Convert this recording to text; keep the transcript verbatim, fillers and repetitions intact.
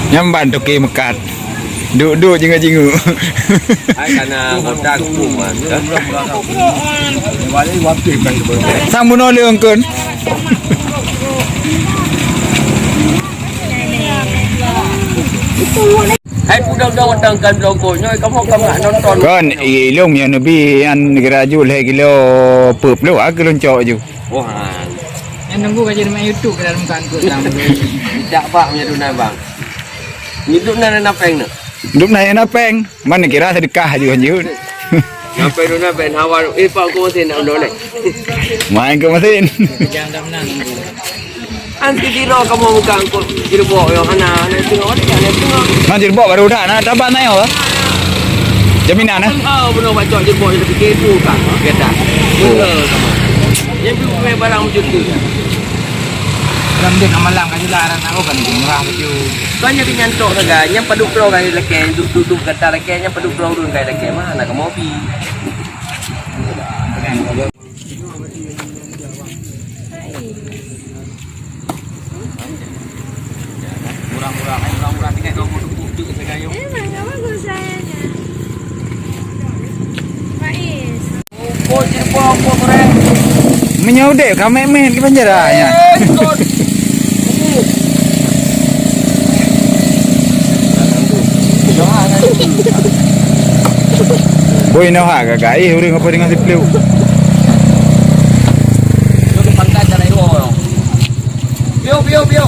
Nyan ban toke meukat. Duek-duek jinguk-jinguk. Hai kana kota kuman. Sang bunoe lé eungkeuen. Hai pudong dong watang kan blogol nyoe kamoe ka nonton. Kon ilong yang nebi an geura ju lhèe kilo peuet ploh a keuloncok ju. Wah. Yang nunggu ka jadi main YouTube ke dalam kan tu dalam. Tidak pak punya duna bang. Hidup na na peng na. Hidup na na peng. Mana kira sedekah ju hanjut. Sampai duna ben hawa eh pak kau masih nak dole. Main ke mesin. Jangan dah menang. Anti diro kamu bukan kau jirbok yang hana hana tengok ni hana tengok. Nah jirbok baru dah nak dapat naik apa? Jaminan eh? Oh benar baca jirbok yang fikir tu kan. Kita. Betul kamu. Yang tu main barang macam tu. Dalam dia kamalang kan jelas anak aku kan murah baju. Kau nyari nyantok saga, nyang paduk keluar kan lelaki, duduk-duduk kata lelaki, nyang paduk keluar urun kan lelaki, mana kamu pi? Murah-murah, eh, murah-murah tinggal dua puluh ribu tu saya kayu. Memang enggak bagus sayanya. Faiz. Oh, jumpa apa korang? Meunyoe udeb ka meh-meh di panjara nya. Eh, betul. Boy noh ha gagai ureueng apa dengan sipleu. Pio, pio, pio.